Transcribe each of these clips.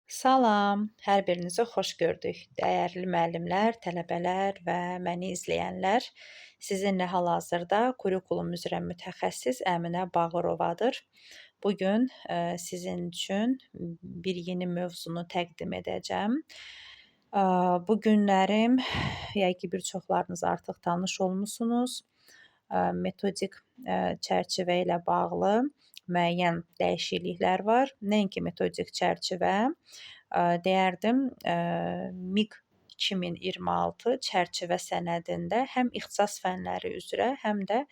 Salam, hər birinizi xoş gördük. Dəyərli müəllimlər, tələbələr və məni izləyənlər. Sizinlə hal-hazırda kurikulum üzrə mütəxəssis Əminə Bağırovadır. Bu gün sizin üçün bir yeni mövzunu təqdim edəcəm. Bu günlərim yəqin ki, bir çoxlarınız artıq tanış olmusunuz. Metodik çərçivə ilə bağlı müəyyən dəyişikliklər var. Nəinki metodik çərçivə, deyərdim, MİQ 2026 çərçivə sənədində həm ixtisas fənləri üzrə, həm də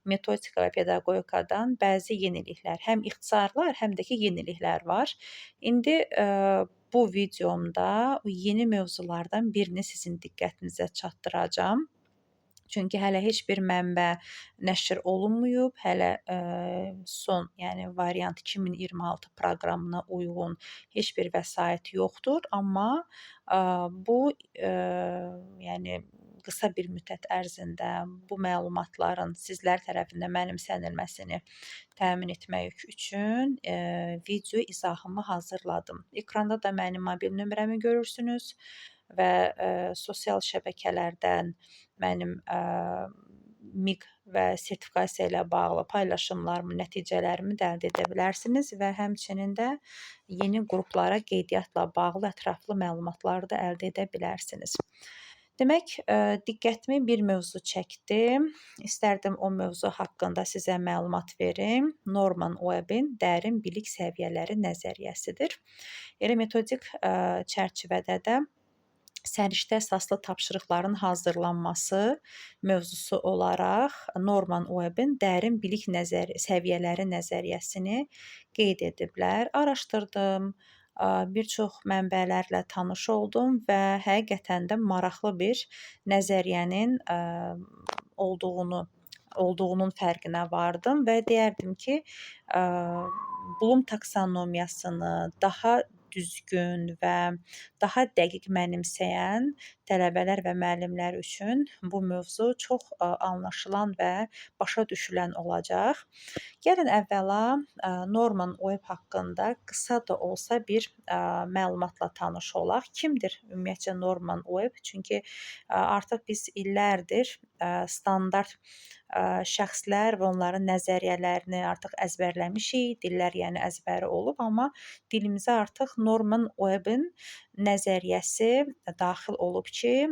metodika və pedaqogikadan bəzi yeniliklər, həm ixtisarlar, həm də ki, yeniliklər var. İndi bu videomda yeni mövzulardan birini sizin diqqətinizə çatdıracağam. Çünki hələ heç bir mənbə nəşr olunmayıb, hələ son, yəni variant 2026 proqramına uyğun heç bir vəsait yoxdur, amma bu yəni qısa bir müddət ərzində bu məlumatların sizlər tərəfindən mənimsənilməsini təmin etmək üçün video izahımı hazırladım. Ekranda da mənim mobil nömrəmi görürsünüz və sosial şəbəkələrdən mənim MİQ və sertifikasiya ilə bağlı paylaşımlarımın nəticələrimi də əldə edə bilərsiniz və həmçinin də yeni qruplara qeydiyyatla bağlı ətraflı məlumatları da əldə edə bilərsiniz. Demək, diqqətimi bir mövzu çəkdi. İstərdim o mövzu haqqında sizə məlumat verim. Norman Webbin dərin bilik səviyyələri nəzəriyyəsidir. Elə metodik çərçivədə də səriştə əsaslı tapşırıqların hazırlanması mövzusu olaraq Norman Webbin dərin bilik səviyyələri nəzəriyyəsini qeyd ediblər. Araşdırdım, bir çox mənbələrlə tanış oldum və həqiqətən də maraqlı bir nəzəriyyənin olduğunun fərqinə vardım və deyərdim ki, Blum taksonomiyasını daha düzgün və daha dəqiq mənimsəyən tələbələr və müəllimlər üçün bu mövzu çox anlaşılan və başa düşülən olacaq. Gəlin əvvəla Norman Webb haqqında qısa da olsa bir məlumatla tanış olaq. Kimdir ümumiyyətcə Norman Webb? Çünki artıq biz illərdir standart şəxslər və onların nəzəriyyələrini artıq əzbərləmişik. Dillər yəni əzbəri olub, amma dilimizə artıq Norman Webbin nəzəriyyəsi daxil olub ki,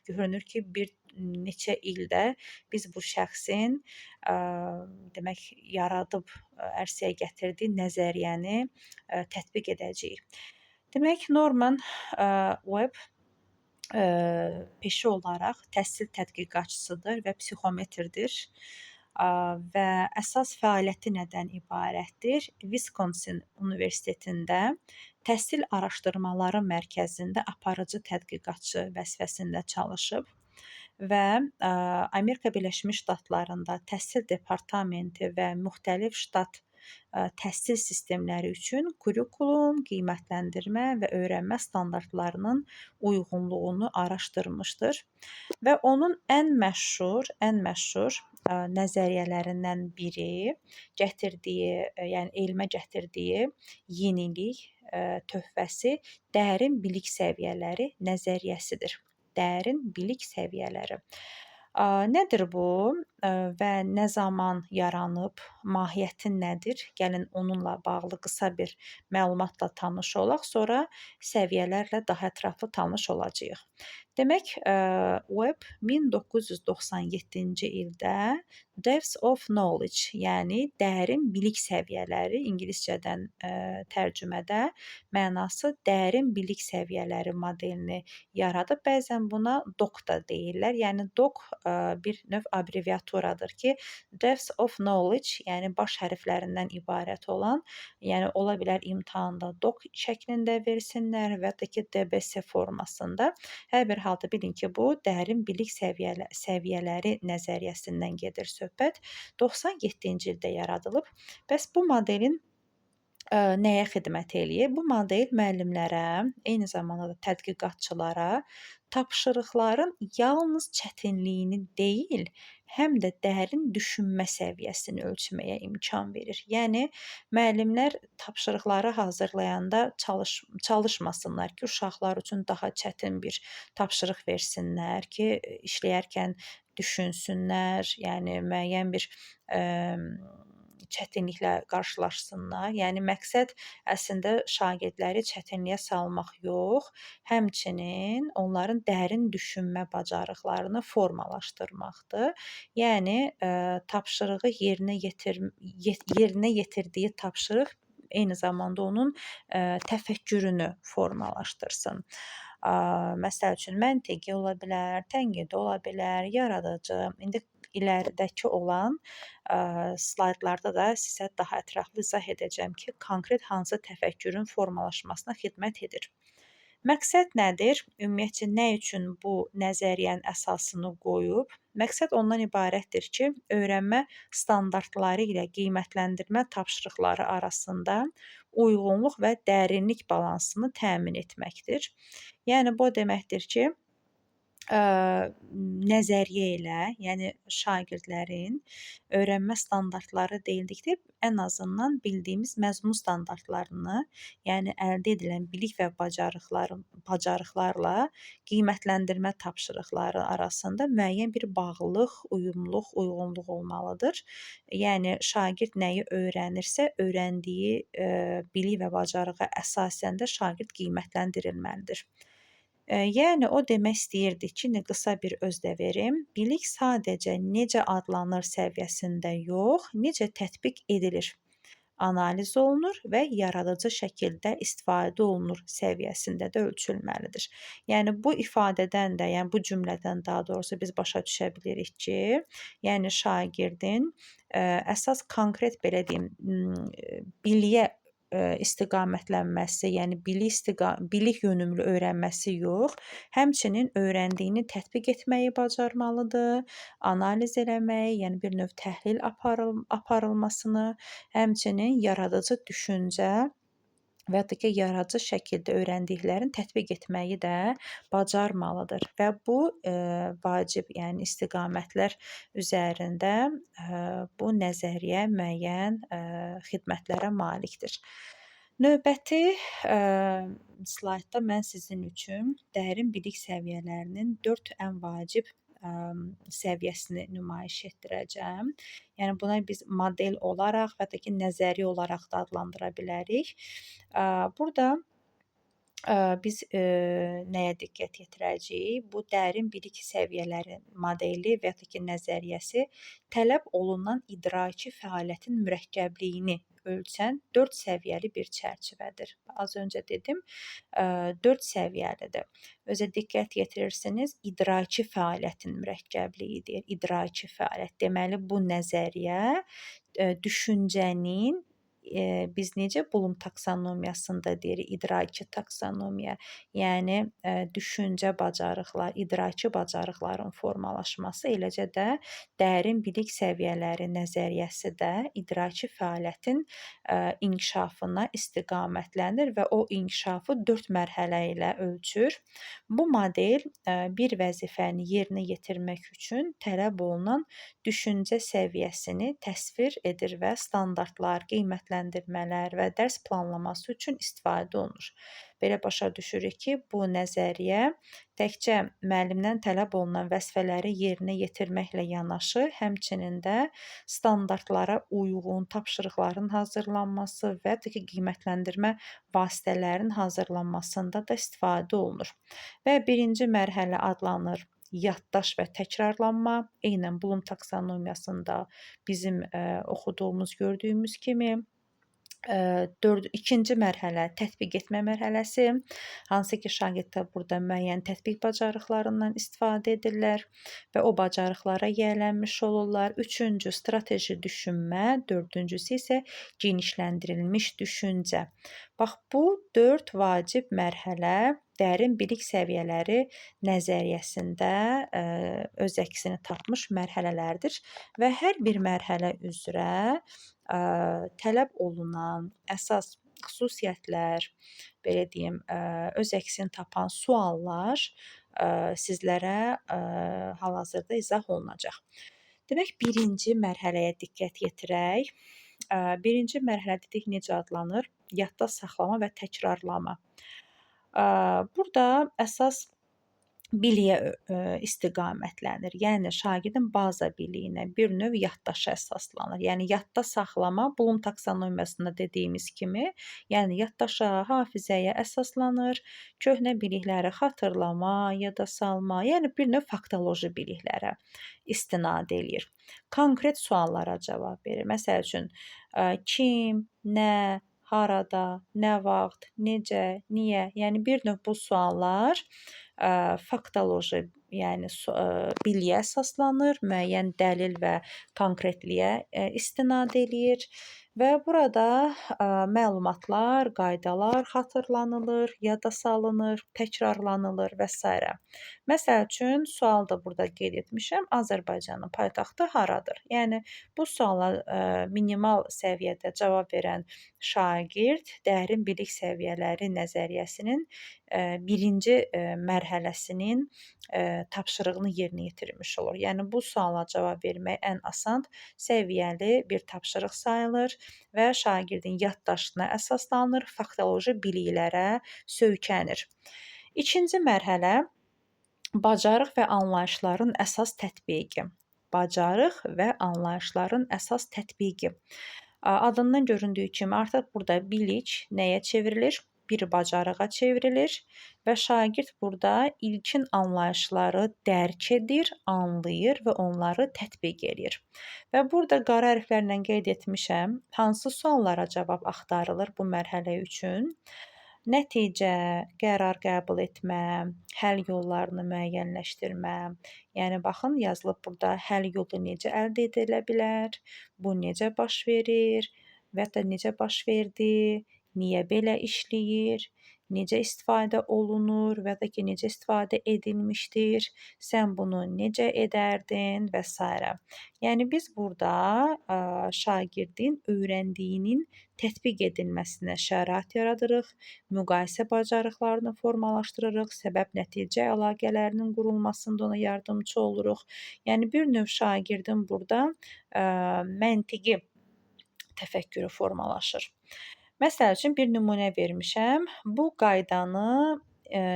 görünür ki, bir neçə ildə biz bu şəxsin demək yaradıb ərsəyə gətirdiyi nəzəriyyəni tətbiq edəcəyik. Demək, Norman Webb peşə olaraq təhsil tədqiqatçısıdır və psixometrdir və əsas fəaliyyəti nədən ibarətdir? Wisconsin Universitetində Təhsil Araşdırmaları Mərkəzində aparıcı tədqiqatçı vəzifəsində çalışıb və Amerika Birləşmiş Ştatlarında Təhsil Departamenti və müxtəlif ştat təhsil sistemləri üçün kurikulum, qiymətləndirmə və öyrənmə standartlarının uyğunluğunu araşdırmışdır. Və onun ən məşhur nəzəriyyələrindən biri gətirdiyi, yəni elmə gətirdiyi yenilik, töhfəsi dərin bilik səviyyələri nəzəriyyəsidir. Dərin bilik səviyyələri. Nədir bu və nə zaman yaranıb, mahiyyəti nədir? Gəlin onunla bağlı qısa bir məlumatla tanış olaq, sonra səviyyələrlə daha ətraflı tanış olacağıq. Demək, Webb 1997-ci ildə Depths of Knowledge, yəni dərin bilik səviyyələri, ingiliscədən tərcümədə mənası dərin bilik səviyyələri modelini yaradıb. Bəzən buna DOK da deyirlər. Yəni DOK bir növ abreviaturadır ki, Depths of Knowledge, yəni baş hərflərindən ibarət olan, yəni ola bilər imtahanda DOK şəklində versinlər və ya da ki, DBS formasında. Hər bir halda bilin ki, bu dərin bilik səviyyələri nəzəriyyəsindən gedir söhbət. 97-ci ildə yaradılıb. Bəs bu modelin nəyə xidmət eləyir? Bu model müəllimlərə, eyni zamanda da tədqiqatçılara tapşırıqların yalnız çətinliyini deyil, həm də dərin düşünmə səviyyəsini ölçməyə imkan verir. Yəni müəllimlər tapşırıqları hazırlayanda çalışmasınlar ki, uşaqlar üçün daha çətin bir tapşırıq versinlər ki, işləyərkən düşünsünlər, yəni müəyyən bir çətinliklə qarşılaşsınlar. Yəni məqsəd əslində şagirdləri çətinliyə salmaq yox, həmçinin onların dərin düşünmə bacarıqlarını formalaşdırmaqdır. Yəni tapşırığı yerinə yetirdiyi tapşırıq eyni zamanda onun təfəkkürünü formalaşdırsın. Məsəl üçün məntiqi ola bilər, tənqidi ola bilər, yaradıcı. İndi iləridəki olan slaydlarda da sizə daha ətraflı izah edəcəm ki, konkret hansı təfəkkürün formalaşmasına xidmət edir. Məqsəd nədir? Ümumiyyətcə nə üçün bu nəzəriyyənin əsasını qoyub? Məqsəd ondan ibarətdir ki, öyrənmə standartları ilə qiymətləndirmə tapşırıqları arasında uyğunluq və dərinlik balansını təmin etməkdir. Yəni bu o deməkdir ki, nəzəriyyə ilə, yəni şagirdlərin öyrənmə standartları deyildikdə ən azından bildiyimiz məzmun standartlarını, yəni əldə edilən bilik və bacarıqlarla qiymətləndirmə tapşırıqları arasında müəyyən bir bağlılıq, uyumluq, uyğunluq olmalıdır. Yəni şagird nəyi öyrənirsə, öyrəndiyi bilik və bacarığa əsasən də şagird qiymətləndirilməlidir. Yəni o demək istəyirdi ki, qısa bir özdə verim, bilik sadəcə necə adlanır səviyyəsində yox, necə tətbiq edilir, analiz olunur və yaradıcı şəkildə istifadə olunur səviyyəsində də ölçülməlidir. Yəni bu ifadədən də, yəni bu cümlədən daha doğrusu biz başa düşə bilirik ki, yəni şagirdin əsas konkret belə deyim, biliyə istiqamətlənməsi, yəni bilik yönümlü öyrənməsi yox, həmçinin öyrəndiyini tətbiq etməyi bacarmalıdır, analiz eləməyi, yəni bir növ təhlil aparılmasını, həmçinin yaradıcı düşüncə və ya da ki, yaradıcı şəkildə öyrəndiklərini tətbiq etməyi də bacarmalıdır və bu vacib, yəni istiqamətlər üzərində bu nəzəriyyə müəyyən xidmətlərə malikdir. Növbəti slaydda mən sizin üçün dərin bilik səviyyələrinin 4 ən vacib səviyyəsini nümayiş etdirəcəm. Yəni buna biz model olaraq və ya da ki, nəzəri olaraq da adlandıra bilərik. Burada biz nəyə diqqət yetirəcəyik? Bu dərin bilik səviyyələri modeli və ya da ki, nəzəriyyəsi tələb olunan idraki fəaliyyətin mürəkkəbliyini ölçən 4 səviyyəli bir çərçivədir. Az öncə dedim, 4 səviyyəlidir. Özə diqqət yetirirsiniz, idraki fəaliyyətin mürəkkəbliyi deyir. İdraki fəaliyyət. Deməli, bu nəzəriyyə düşüncənin biz necə Blum taksonomiyasında deyirik, idraki taksonomiya, yəni düşüncə bacarıqlar, idraki bacarıqların formalaşması, eləcə də dərin bilik səviyyələri nəzəriyyəsi də idraki fəaliyyətin inkişafına istiqamətlənir və o inkişafı 4 mərhələ ilə ölçür. Bu model bir vəzifəni yerinə yetirmək üçün tələb olunan düşüncə səviyyəsini təsvir edir və standartlar, qiymətləndirmələr və dərs planlaması üçün istifadə olunur. Belə başa düşürük ki, bu nəzəriyyə təkcə müəllimdən tələb olunan vəzifələri yerinə yetirməklə yanaşı, həmçinin də standartlara uyğun tapşırıqların hazırlanması və qiymətləndirmə vasitələrinin hazırlanmasında da istifadə olunur. Və birinci mərhələ adlanır yaddaş və təkrarlanma. Eynən Blum taksonomiyasında bizim oxuduğumuz, gördüyümüz kimi. İkinci mərhələ tətbiq etmə mərhələsi, hansı ki, şagirdlər burada müəyyən tətbiq bacarıqlarından istifadə edirlər və o bacarıqlara yiyələnmiş olurlar. Üçüncü, strateji düşünmə, dördüncüsü isə genişləndirilmiş düşüncə. Bax, bu 4 vacib mərhələ dərin bilik səviyyələri nəzəriyyəsində öz əksini tapmış mərhələlərdir və hər bir mərhələ üzrə tələb olunan əsas xüsusiyyətlər, belə deyim, öz əksini tapan suallar sizlərə hal-hazırda izah olunacaq. Demək, birinci mərhələyə diqqət yetirək. Birinci mərhələ dedik necə adlanır? Yadda saxlama və təkrarlama. Burada əsas biliyə istiqamətlənir. Yəni şagirdin baza biliyinə, bir növ yaddaşa əsaslanır. Yəni yadda saxlama Blum taksonomiyasında dediyimiz kimi, yəni yaddaşa, hafizəyə əsaslanır, köhnə bilikləri xatırlama, yada salma, yəni bir növ faktoloji biliklərə istinad eləyir. Konkret suallara cavab verir. Məsəl üçün, kim, nə, harada, nə vaxt, necə, niyə, yəni bir növ bu suallar faktoloji, yəni biliyə əsaslanır, müəyyən dəlil və konkretliyə istinad eləyir və burada məlumatlar, qaydalar xatırlanılır, yada salınır, təkrarlanılır və s. Məsəl üçün, sual da burada qeyd etmişəm, Azərbaycanın paytaxtı haradır? Yəni, bu suala minimal səviyyədə cavab verən şagird dərin bilik səviyyələri nəzəriyyəsinin birinci mərhələsinin tapşırığını yerinə yetirmiş olur. Yəni, bu suala cavab vermək ən asan səviyyəli bir tapşırıq sayılır və şagirdin yaddaşına əsaslanır, faktoloji biliklərə söykənir. İkinci mərhələ bacarıq və anlayışların əsas tətbiqi. Bacarıq və anlayışların əsas tətbiqi. Adından göründüyü kimi artıq burada bilik nəyə çevrilir? Bir bacarığa çevrilir və şagird burada ilkin anlayışları dərk edir, anlayır və onları tətbiq eləyir. Və burada qara hərflərlə qeyd etmişəm, hansı suallara cavab axtarılır bu mərhələ üçün? Nəticə, qərar qəbul etmə, həll yollarını müəyyənləşdirmə. Yəni, baxın, yazılıb burada həll yolu necə əldə edilə bilər, bu necə baş verir və ya da necə baş verdi, niyə belə işləyir, necə istifadə olunur və ya da ki, necə istifadə edilmişdir, sən bunu necə edərdin və s. Yəni, biz burada şagirdin öyrəndiyinin tətbiq edilməsinə şərait yaradırıq, müqayisə bacarıqlarını formalaşdırırıq, səbəb-nəticə əlaqələrinin qurulmasında ona yardımçı oluruq. Yəni, bir növ şagirdin burada məntiqi təfəkkürü formalaşır. Məsəl üçün, bir nümunə vermişəm. Bu qaydanı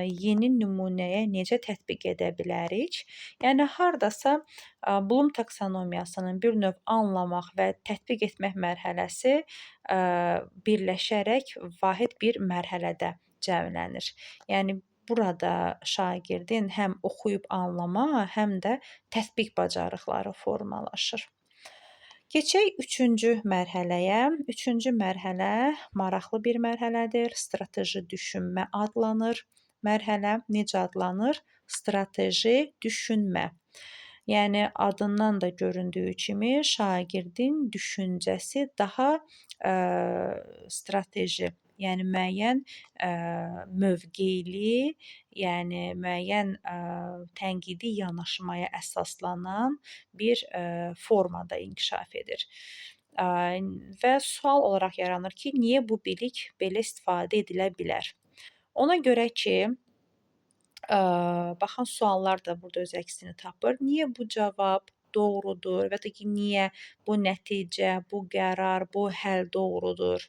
yeni nümunəyə necə tətbiq edə bilərik? Yəni, hardasa Blum taksonomiyasının bir növ anlamaq və tətbiq etmək mərhələsi birləşərək vahid bir mərhələdə cəmlənir. Yəni, burada şagirdin həm oxuyub anlama, həm də tətbiq bacarıqları formalaşır. Keçək üçüncü mərhələyə. Üçüncü mərhələ maraqlı bir mərhələdir. Strateji düşünmə adlanır. Mərhələ necə adlanır? Strateji düşünmə. Yəni, adından da göründüyü kimi şagirdin düşüncəsi daha strateji, yəni müəyyən mövqeyli, yəni müəyyən tənqidi yanaşmaya əsaslanan bir formada inkişaf edir. Və sual olaraq yaranır ki, niyə bu bilik belə istifadə edilə bilər? Ona görə ki, baxın, suallar da burada öz əksini tapır. Niyə bu cavab doğrudur və ya da ki, niyə bu nəticə, bu qərar, bu həll doğrudur?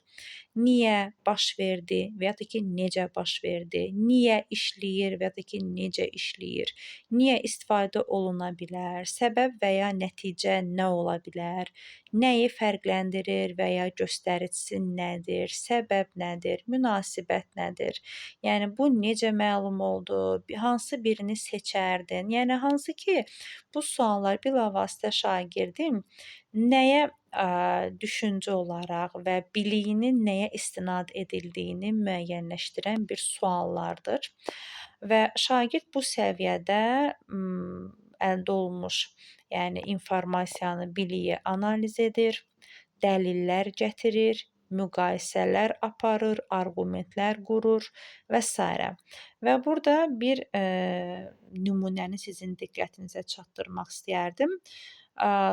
Niyə baş verdi və ya da ki, necə baş verdi? Niyə işləyir və ya da ki, necə işləyir? Niyə istifadə oluna bilər? Səbəb və ya nəticə nə ola bilər? Nəyi fərqləndirir və ya göstəricisi nədir? Səbəb nədir? Münasibət nədir? Yəni, bu necə məlum oldu? Hansı birini seçərdin? Yəni, hansı ki, bu suallar bilavasitə şagirdin nəyə düşüncə olaraq və biliyinin nəyə istinad edildiyini müəyyənləşdirən bir suallardır. Və şagird bu səviyyədə əldə olunmuş, yəni informasiyanı, biliyi analiz edir, dəlillər gətirir, müqayisələr aparır, arqumentlər qurur və s. Və burada bir nümunəni sizin diqqətinizə çatdırmaq istəyərdim.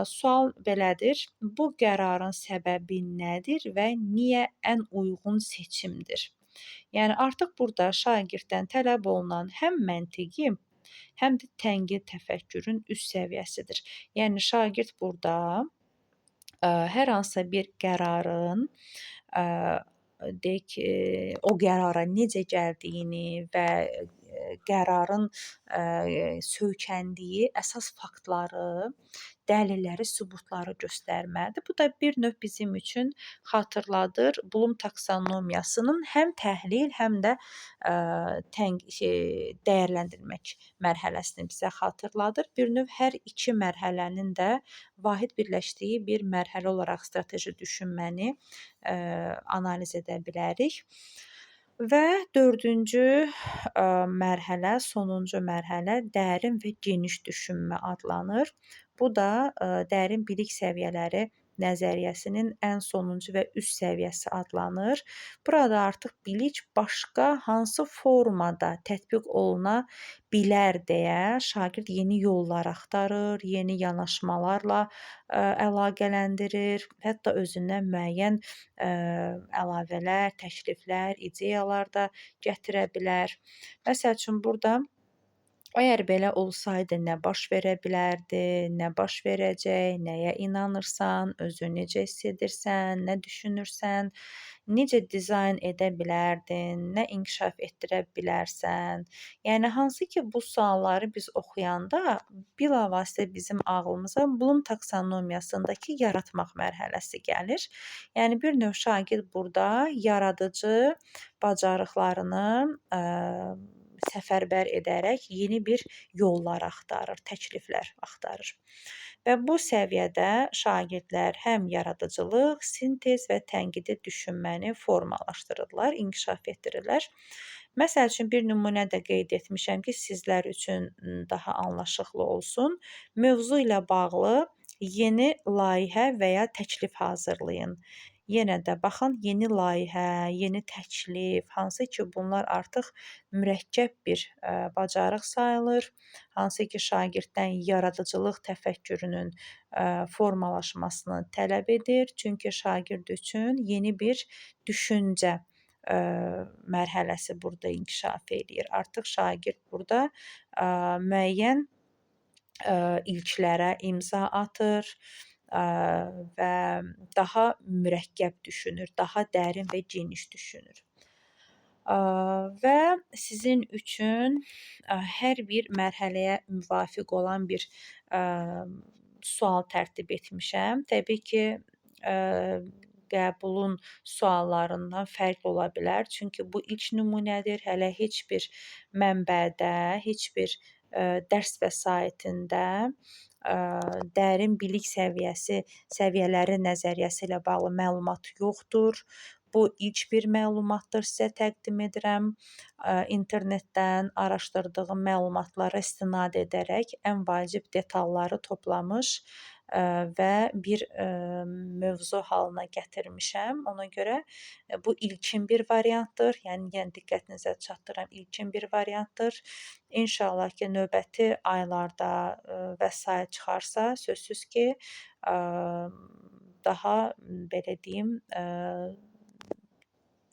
Sual belədir: bu qərarın səbəbi nədir və niyə ən uyğun seçimdir? Yəni, artıq burada şagirddən tələb olunan həm məntiqi, həm də tənqid təfəkkürün üst səviyyəsidir. Yəni şagird burada hər hansısa bir qərarın, deyək ki, o qərara necə gəldiyini və qərarın söykəndiyi əsas faktları, dəlilləri, sübutları göstərməlidir. Bu da bir növ bizim üçün xatırladır Blum taksonomiyasının həm təhlil, həm də dəyərləndirmək mərhələsini bizə xatırladır. Bir növ hər iki mərhələnin də vahid birləşdiyi bir mərhələ olaraq strateji düşünməni analiz edə bilərik. Və dördüncü mərhələ, sonuncu mərhələ dərin və geniş düşünmə adlanır. Bu da dərin bilik səviyyələri nəzəriyyəsinin ən sonuncu və üst səviyyəsi adlanır. Burada artıq bilik başqa hansı formada tətbiq oluna bilər deyə şagird yeni yollar axtarır, yeni yanaşmalarla əlaqələndirir, hətta özündən müəyyən əlavələr, təkliflər, ideyalar da gətirə bilər. Məsəl üçün, burada əgər belə olsaydı nə baş verə bilərdi, nə baş verəcək, nəyə inanırsan, özünü necə hiss edirsən, nə düşünürsən, necə dizayn edə bilərdin, nə inkişaf etdirə bilərsən. Yəni, hansı ki, bu sualları biz oxuyanda bilavasitə bizim ağlımıza Blum taksonomiyasındakı yaratmaq mərhələsi gəlir. Yəni, bir növ şagird burada yaradıcı bacarıqlarını səfərbər edərək yeni bir yollar axtarır, təkliflər axtarır. Və bu səviyyədə şagirdlər həm yaradıcılıq, sintez və tənqidi düşünməni formalaşdırırlar, inkişaf etdirirlər. Məsəl üçün, bir nümunə də qeyd etmişəm ki, sizlər üçün daha anlaşıqlı olsun. Mövzu ilə bağlı yeni layihə və ya təklif hazırlayın. Yenə də baxın, yeni layihə, yeni təklif, hansı ki, bunlar artıq mürəkkəb bir bacarıq sayılır, hansı ki, şagirddən yaradıcılıq təfəkkürünün formalaşmasını tələb edir. Çünki şagird üçün yeni bir düşüncə mərhələsi burada inkişaf eləyir. Artıq şagird burada müəyyən ilklərə imza atır və daha mürəkkəb düşünür, daha dərin və geniş düşünür. Və sizin üçün hər bir mərhələyə müvafiq olan bir sual tərtib etmişəm. Təbii ki, qəbulun suallarından fərqli ola bilər. Çünki bu ilk nümunədir. Hələ heç bir mənbədə, heç bir dərs vəsaitində dərin bilik səviyyələri nəzəriyyəsi ilə bağlı məlumat yoxdur. Bu ilk bir məlumatdır, sizə təqdim edirəm. İnternetdən araşdırdığım məlumatlara istinad edərək ən vacib detalları toplamış və bir mövzu halına gətirmişəm. Ona görə bu ilkin bir variantdır. Yəni diqqətinizə çatdıram, ilkin bir variantdır. İnşallah ki, növbəti aylarda vəsait çıxarsa, sözsüz ki, daha belə deyim,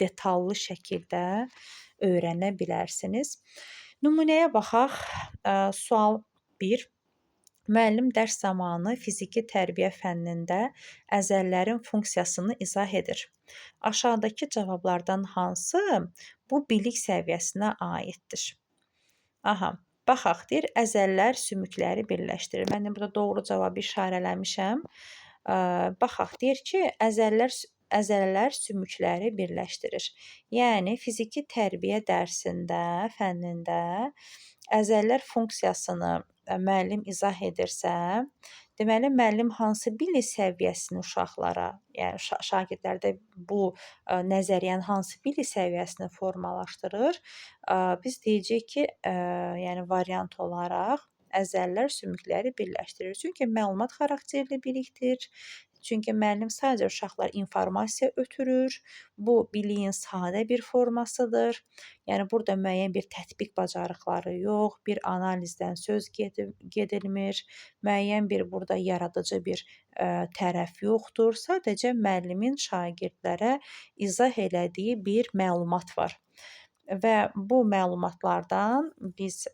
detallı şəkildə öyrənə bilərsiniz. Nümunəyə baxaq. Sual 1. Müəllim dərs zamanı fiziki tərbiyə fənnində əzəllərin funksiyasını izah edir. Aşağıdakı cavablardan hansı bu bilik səviyyəsinə aiddir? Aha, baxaq, deyir, əzəllər sümükləri birləşdirir. Mən burada doğru cavabı işarələmişəm. Baxaq, deyir ki, əzələlər sümükləri birləşdirir. Yəni, fiziki tərbiyə dərsində, fənnində əzələlər funksiyasını müəllim izah edirsə, deməli, müəllim hansı bilik səviyyəsini uşaqlara, yəni şagirdlərdə bu nəzəriyyənin hansı bilik səviyyəsini formalaşdırır? Biz deyəcəyik ki, yəni variant olaraq əzələlər sümükləri birləşdirir. Çünki məlumat xarakterli bilikdir. Çünki müəllim sadəcə uşaqlar informasiya ötürür. Bu biliyin sadə bir formasıdır. Yəni burada müəyyən bir tətbiq bacarıqları yox, bir analizdən söz gedilmir. Müəyyən bir burada yaradıcı bir tərəf yoxdur. Sadəcə müəllimin şagirdlərə izah elədiyi bir məlumat var. Və bu məlumatlardan biz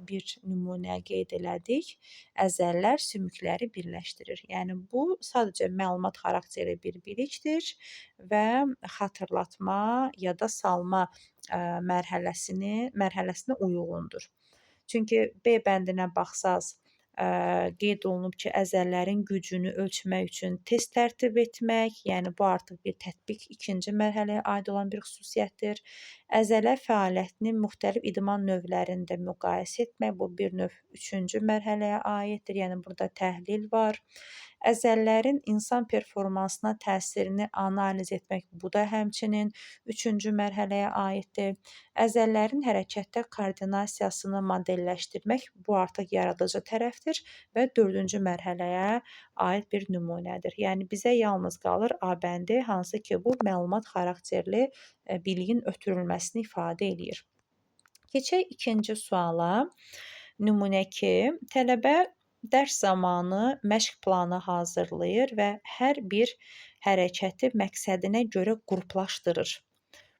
bir nümunə qeyd elədik. Əzələlər sümükləri birləşdirir. Yəni bu sadəcə məlumat xarakterli bir bilikdir və xatırlatma, yada salma mərhələsinə uyğundur. Çünki B bəndinə baxsaz, qeyd olunub ki, əzələlərin gücünü ölçmək üçün test tərtib etmək, yəni bu artıq bir tətbiq ikinci mərhələyə aid olan bir xüsusiyyətdir. Əzələ fəaliyyətini müxtəlif idman növlərində müqayisə etmək, bu bir növ üçüncü mərhələyə aiddir, yəni burada təhlil var. Əzələlərin insan performansına təsirini analiz etmək, bu da həmçinin üçüncü mərhələyə aiddir. Əzələlərin hərəkətdə koordinasiyasını modelləşdirmək, bu artıq yaradıcı tərəfdir və dördüncü mərhələyə aid bir nümunədir. Yəni bizə yalnız qalır A bəndi, hansı ki bu məlumat xarakterli biliyin ötürülməsini ifadə eləyir. Keçək ikinci suala. Nümunə 2. Tələbə dərs zamanı məşq planı hazırlayır və hər bir hərəkəti məqsədinə görə qruplaşdırır.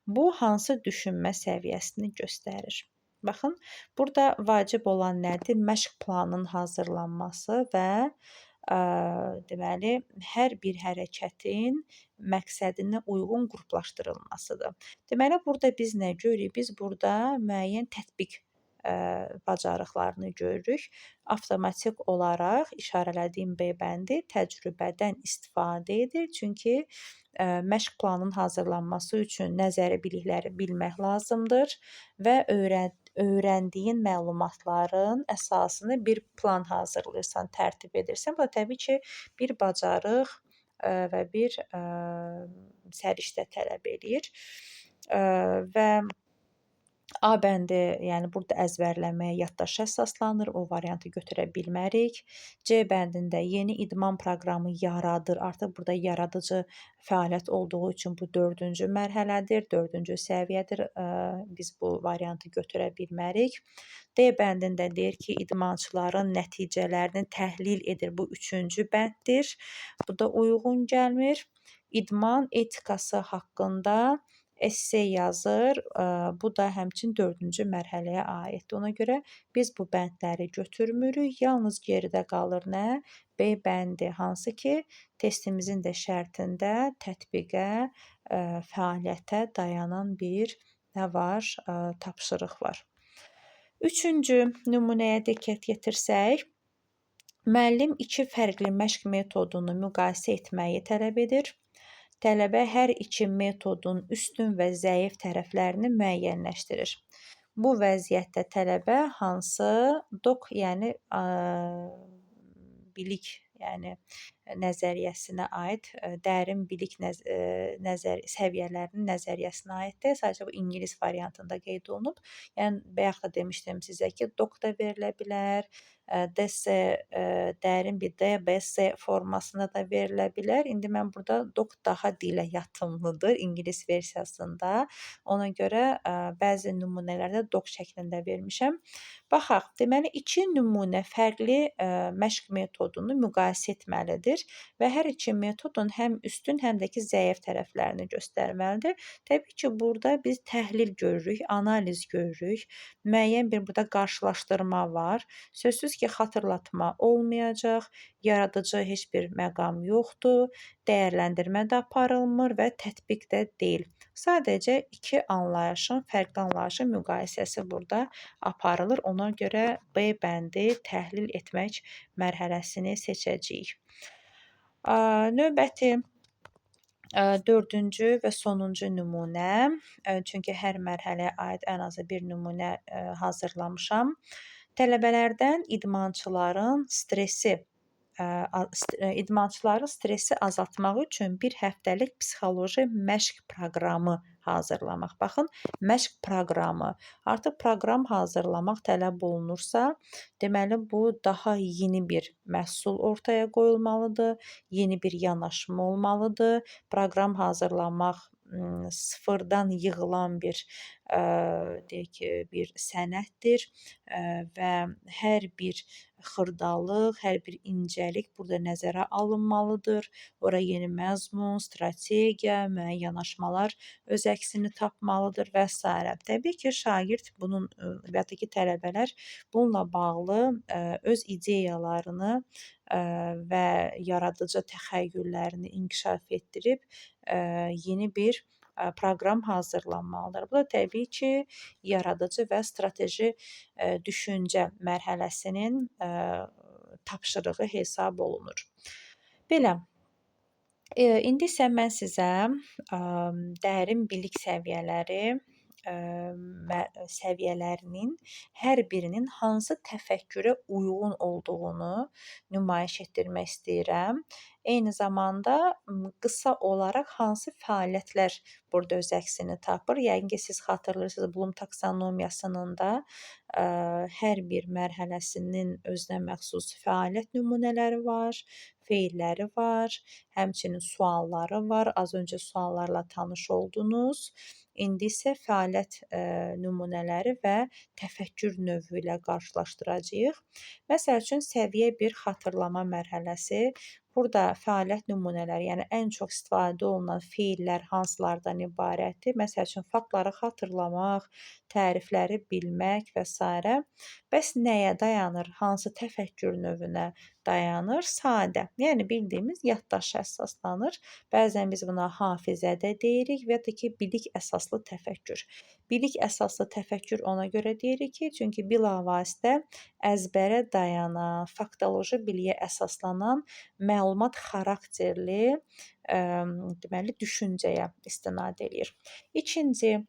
Bu hansı düşünmə səviyyəsini göstərir? Baxın, burada vacib olan nədir? Məşq planının hazırlanması və deməli, hər bir hərəkətin məqsədinə uyğun qruplaşdırılmasıdır. Deməli, burada biz nə görürük? Biz burada müəyyən tətbiq bacarıqlarını görürük. Avtomatik olaraq işarələdiyim B bəndi təcrübədən istifadə edir. Çünki məşq planının hazırlanması üçün nəzəri bilikləri bilmək lazımdır və öyrəndiyin məlumatların əsasını bir plan hazırlayırsan, tərtib edirsən. Bu da təbii ki, bir bacarıq və bir səriştə tələb eləyir. Və A bəndi, yəni burada əzbərləməyə, yaddaşa əsaslanır, o variantı götürə bilmərik. C bəndində yeni idman proqramı yaradır. Artıq burada yaradıcı fəaliyyət olduğu üçün bu dördüncü mərhələdir, dördüncü səviyyədir. Biz bu variantı götürə bilmərik. D bəndində deyir ki, idmançıların nəticələrini təhlil edir. Bu üçüncü bənddir. Bu da uyğun gəlmir. İdman etikası haqqında esse yazır. Bu da həmçinin dördüncü mərhələyə aiddir. Ona görə biz bu bəndləri götürmürük. Yalnız geridə qalır nə? B bəndi, hansı ki, testimizin də şərtində tətbiqə, fəaliyyətə dayanan bir nə var? Tapşırıq var. Üçüncü nümunəyə diqqət yetirsək, müəllim iki fərqli məşq metodunu müqayisə etməyi tələb edir. Tələbə hər iki metodun üstün və zəif tərəflərini müəyyənləşdirir. Bu vəziyyətdə tələbə hansı dok, yəni bilik, yəni nəzəriyyəsinə aid, dərin bilik səviyyələrinin nəzəriyyəsinə aiddir. Sadəcə bu ingilis variantında qeyd olunub. Yəni bayaq da demişdim sizə ki, dok da verilə bilər, DS dərin bir D, B, S formasında da verilə bilər. İndi mən burada dok daha dilə yatımlıdır ingilis versiyasında. Ona görə bəzi nümunələrdə dok şəklində vermişəm. Baxaq, deməli iki nümunə fərqli məşq metodunu müqayisə etməlidir və hər iki metodun həm üstün, həm də ki zəif tərəflərini göstərməlidir. Təbii ki, burada biz təhlil görürük, analiz görürük, müəyyən bir burada qarşılaşdırma var. Sözsüz ki, xatırlatma olmayacaq, yaradıcı heç bir məqam yoxdur, dəyərləndirmə də aparılmır və tətbiq də deyil. Sadəcə iki anlayışın, fərqli anlayışın müqayisəsi burada aparılır. Ona görə B bəndi təhlil etmək mərhələsini seçəcəyik. Növbəti dördüncü və sonuncu nümunə, çünki hər mərhələyə aid ən azı bir nümunə hazırlamışam. Tələbələrdən idmançıların stresi azaltmaq üçün bir həftəlik psixoloji məşq proqramı hazırlamaq. Baxın, məşq proqramı. Artıq proqram hazırlamaq tələb olunursa, deməli bu daha yeni bir məhsul ortaya qoyulmalıdır, yeni bir yanaşma olmalıdır. Proqram hazırlamaq sıfırdan yığılan bir deyək ki, bir sənətdir və hər bir xırdalıq, hər bir incəlik burada nəzərə alınmalıdır. Ora yeni məzmun, strategiya, müəyyən yanaşmalar öz əksini tapmalıdır və sairə. Təbii ki, şagird bunun və ya da ki, tələbələr bununla bağlı öz ideyalarını və yaradıcı təxəyyüllərini inkişaf etdirib yeni bir proqram hazırlanmalıdır. Bu da təbii ki, yaradıcı və strateji düşüncə mərhələsinin tapşırığı hesab olunur. Belə. İndi isə mən sizə dərin bilik səviyyələri səviyyələrinin hər birinin hansı təfəkkürə uyğun olduğunu nümayiş etdirmək istəyirəm. Eyni zamanda qısa olaraq hansı fəaliyyətlər burada öz əksini tapır. Yəqin ki, siz xatırlayırsınız, Blum taksonomiyasının da hər bir mərhələsinin özünə məxsus fəaliyyət nümunələri var, feilləri var, həmçinin sualları var. Az öncə suallarla tanış oldunuz. İndi isə fəaliyyət nümunələri və təfəkkür növü ilə qarşılaşdıracağıq. Məsəl üçün, səviyyə 1 xatırlama mərhələsi. Burada fəaliyyət nümunələri, yəni ən çox istifadə olunan feillər hansılardan ibarətdir? Məsəl üçün, faktları xatırlamaq, tərifləri bilmək və sairə. Bəs nəyə dayanır? Hansı təfəkkür növünə dayanır? Sadə, yəni bildiyimiz yaddaşa əsaslanır. Bəzən biz buna hafizə də deyirik və ya da ki, bilik əsaslı təfəkkür. Bilik əsaslı təfəkkür ona görə deyirik ki, çünki bilavasitə əzbərə dayanan, faktoloji biliyə əsaslanan məlumat xarakterli deməli, düşüncəyə istinad eləyir. İkinci,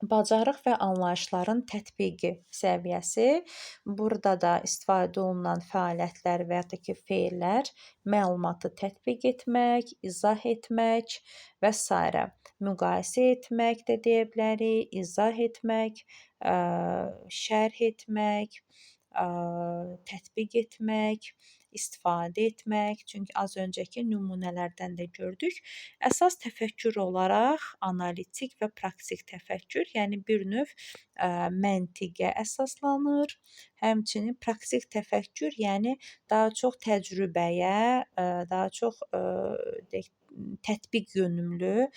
bacarıq və anlayışların tətbiqi səviyyəsi. Burada da istifadə olunan fəaliyyətlər və ya da ki, feillər məlumatı tətbiq etmək, izah etmək və sairə. Müqayisə etmək də deyə bilərik, izah etmək, şərh etmək, tətbiq etmək, istifadə etmək. Çünki az öncəki nümunələrdən də gördük. Əsas təfəkkür olaraq analitik və praktik təfəkkür, yəni bir növ məntiqə əsaslanır. Həmçinin praktik təfəkkür, yəni daha çox təcrübəyə, daha çox deyək, tətbiq yönümlü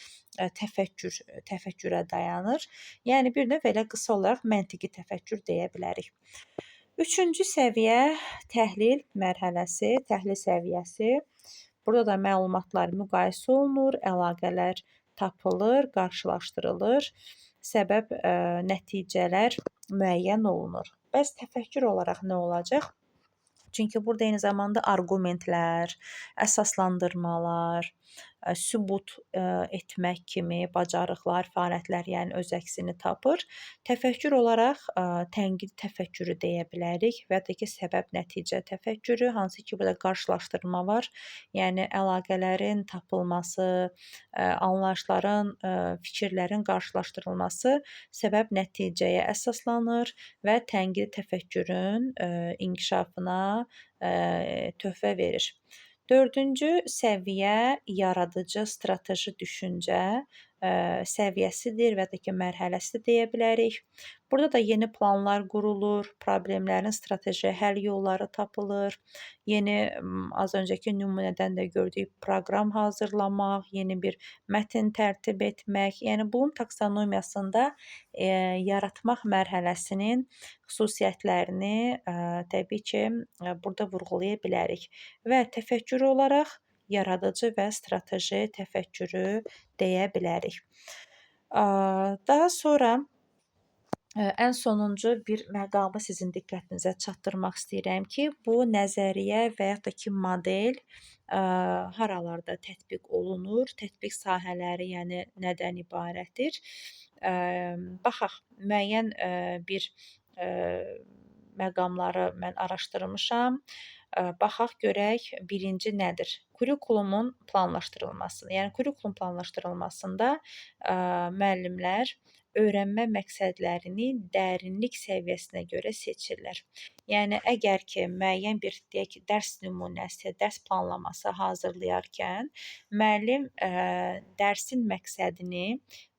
təfəkkürə dayanır. Yəni bir növ elə qısa olaraq məntiqi təfəkkür deyə bilərik. Üçüncü səviyyə təhlil mərhələsi, təhlil səviyyəsi. Burada da məlumatlar müqayisə olunur, əlaqələr tapılır, qarşılaşdırılır, səbəb, nəticələr müəyyən olunur. Bəs təfəkkür olaraq nə olacaq? Çünki burada eyni zamanda arqumentlər, əsaslandırmalar, sübut etmək kimi bacarıqlar, fəaliyyətlər, yəni öz əksini tapır. Təfəkkür olaraq tənqid təfəkkürü deyə bilərik və ya da ki, səbəb-nəticə təfəkkürü, hansı ki, burada qarşılaşdırma var. Yəni əlaqələrin tapılması, anlayışların, fikirlərin qarşılaşdırılması səbəb-nəticəyə əsaslanır və tənqid təfəkkürün inkişafına töhfə verir. Dördüncü səviyyə yaradıcı strateji düşüncə səviyyəsidir və ya da ki, mərhələsi deyə bilərik. Burada da yeni planlar qurulur, problemlərin strateji həll yolları tapılır. Yeni, az öncəki nümunədən də gördük, proqram hazırlamaq, yeni bir mətn tərtib etmək. Yəni Blum taksonomiyasında yaratmaq mərhələsinin xüsusiyyətlərini təbii ki, burada vurğulaya bilərik. Və təfəkkür olaraq yaradıcı və strateji təfəkkürü deyə bilərik. Daha sonra ən sonuncu bir məqamı sizin diqqətinizə çatdırmaq istəyirəm ki, bu nəzəriyyə və yaxud da ki, model haralarda tətbiq olunur, tətbiq sahələri, yəni nədən ibarətdir? Baxaq, müəyyən bir məqamları mən araşdırmışam. Baxaq görək birinci nədir? Kurikulumun planlaşdırılması. Yəni kurikulum planlaşdırılmasında müəllimlər öyrənmə məqsədlərini dərinlik səviyyəsinə görə seçirlər. Yəni əgər ki, müəyyən bir, deyək ki, dərs nümunəsi, dərs planlaması hazırlayarkən müəllim dərsin məqsədini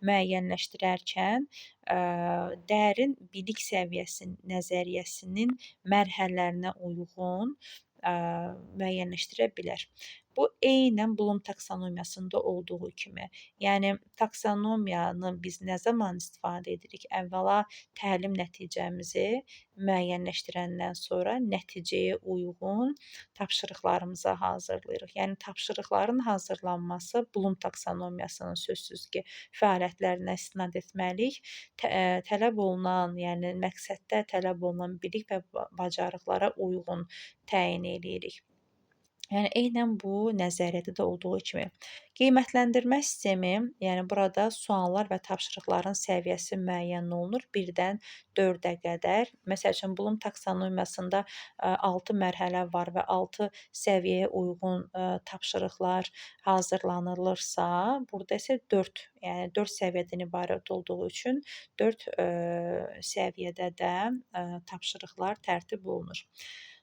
müəyyənləşdirərkən dərin bilik səviyyəsi nəzəriyyəsinin mərhələlərinə uyğun müəyyənləşdirə bilər. Bu eynən Blum taksonomiyasında olduğu kimi. Yəni taksonomiyanı biz nə zaman istifadə edirik? Əvvəla təlim nəticəmizi müəyyənləşdirəndən sonra nəticəyə uyğun tapşırıqlarımızı hazırlayırıq. Yəni tapşırıqların hazırlanması Blum taksonomiyasının sözsüz ki, fəaliyyətlərinə istinad etməliyik. Tələb olunan, yəni məqsəddə tələb olunan bilik və bacarıqlara uyğun təyin eləyirik. Yəni eynən bu nəzəriyyədə də olduğu kimi. Qiymətləndirmə sistemi, yəni burada suallar və tapşırıqların səviyyəsi müəyyən olunur 1-dən 4-ə qədər. Məsəl üçün Blum taksonomiyasında 6 mərhələ var və 6 səviyyəyə uyğun tapşırıqlar hazırlanılırsa, burada isə 4, yəni 4 səviyyədən ibarət olduğu üçün 4 səviyyədə də tapşırıqlar tərtib olunur.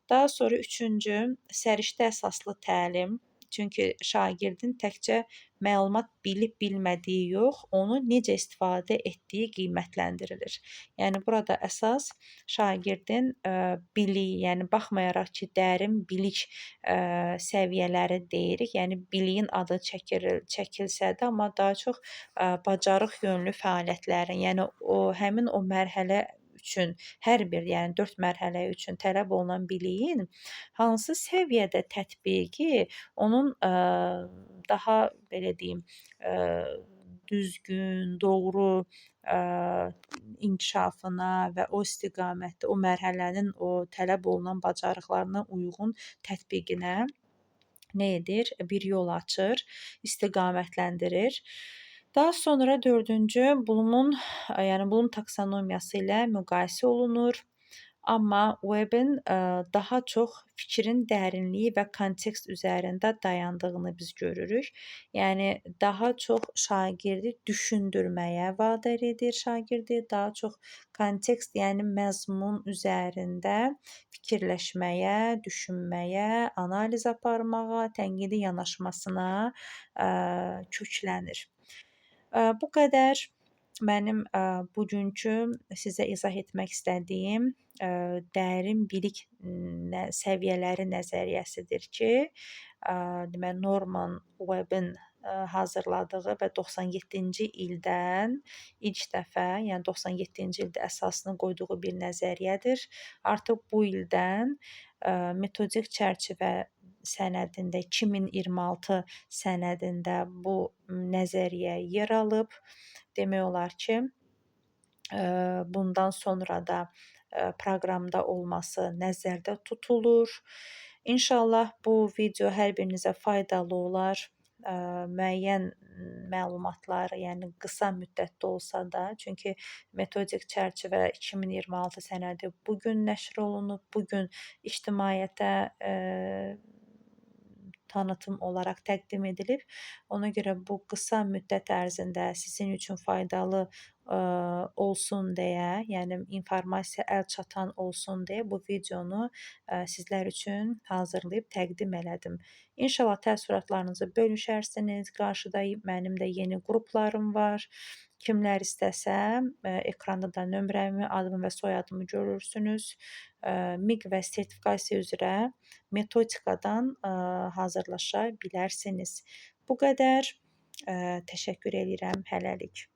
Daha sonra üçüncü, səriştə əsaslı təlim. Çünki şagirdin təkcə məlumat bilib bilmədiyi yox, onu necə istifadə etdiyi qiymətləndirilir. Yəni burada əsas şagirdin biliyi, yəni baxmayaraq ki, dərin bilik səviyyələri deyirik, yəni biliyin adı çəkilsə də, amma daha çox bacarıq yönlü fəaliyyətlərin, yəni o həmin o mərhələ üçün, hər bir, yəni 4 mərhələ üçün tələb olunan biliyin hansı səviyyədə tətbiqi onun daha belə deyim, düzgün, doğru inkişafına və o istiqamətdə o mərhələnin o tələb olunan bacarıqlarına uyğun tətbiqinə nə edir? Bir yol açır, istiqamətləndirir. Daha sonra dördüncü, Blumun, yəni Blum taksonomiyası ilə müqayisə olunur. Amma Webbin daha çox fikrin dərinliyi və kontekst üzərində dayandığını biz görürük. Yəni daha çox şagirdi düşündürməyə vadar edir şagirdi, daha çox kontekst, yəni məzmun üzərində fikirləşməyə, düşünməyə, analiz aparmağa, tənqidi yanaşmasına köklənir. Bu qədər mənim bugünkü sizə izah etmək istədiyim dərin bilik səviyyələri nəzəriyyəsidir ki, deməli Norman Webbin hazırladığı və 97-ci ildən ilk dəfə, yəni 97-ci ildə əsasını qoyduğu bir nəzəriyyədir. Artıq bu ildən metodik çərçivə sənədində 2026 sənədində bu nəzəriyyə yer alıb. Demək olar ki, bundan sonra da proqramda olması nəzərdə tutulur. İnşallah bu video hər birinizə faydalı olar. Müəyyən məlumatlar, yəni qısa müddətdə olsa da, çünki metodik çərçivə 2026 sənədi bu gün nəşr olunub, bu gün ictimaiyyətə tanıtım olaraq təqdim edilib. Ona görə bu qısa müddət ərzində sizin üçün faydalı olsun deyə, yəni informasiya əl çatan olsun deyə bu videonu sizlər üçün hazırlayıb təqdim elədim. İnşallah təəssüratlarınızı bölüşərsiniz. Qarşıda mənim də yeni qruplarım var. Kimlər istəsə, ekranda da nömrəmi, adımı və soyadımı görürsünüz. MİQ və sertifikasiya üzrə metodikadan hazırlaşa bilərsiniz. Bu qədər. Təşəkkür edirəm hələlik.